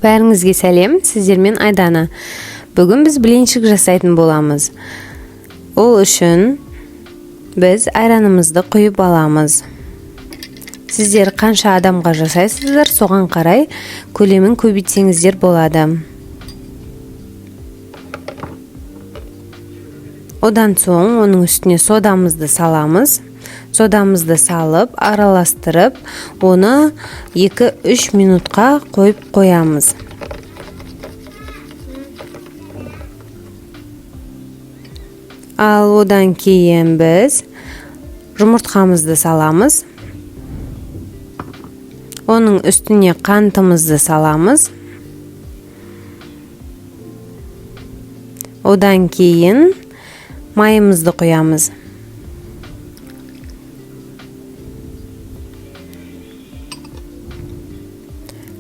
Бәріңізге сәлем, сіздермен Айдана. Бүгін біз блинчик жасайтын боламыз. Ол үшін біз айранымызды құйып аламыз. Сіздер қанша адамға жасайсыздар, соған қарай көлемін көбейтсеңіздер болады. Одан соң оның үстіне содамызды саламыз. Содамызды салып, араластырып, оны 2-3 минутқа қойып қоямыз. Ал одан кейін біз жұмыртқамызды саламыз. Оның үстіне қантымызды саламыз. Одан кейін майымызды құямыз.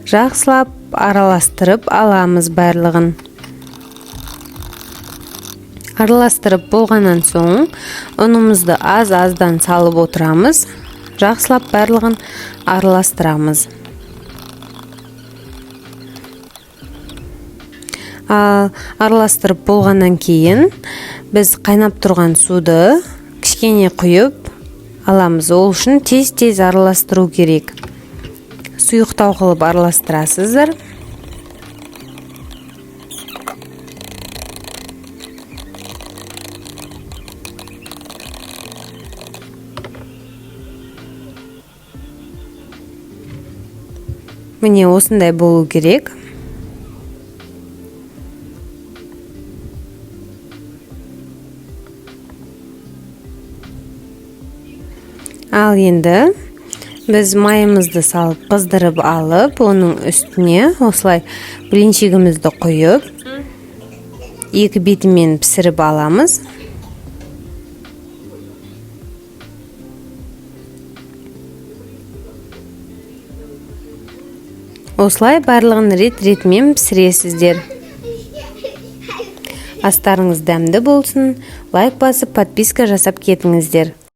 Жақсылап араластырып аламыз барлығын. Араластырып болғаннан соң ұнымызды аз-аздан салып отырамыз. Жақсылап барлығын араластырамыз. Ал араластырып болғаннан кейін біз қайнап тұрған суды кішкене құйып аламыз. Ол үшін тез-тез араластыру керек. Сұйықтау қылып араластырасыздар. Міне осындай болу керек. Ал енді біз майымызды салып қыздырып алып, оның үстіне осылай блинчигімізді құйып, екі бетімен пісіріп аламыз. Осылай барлығын рет-ретімен пісіресіздер. Астарыңыз дәмді болсын. Лайк басып, подписка жасап кетіңіздер.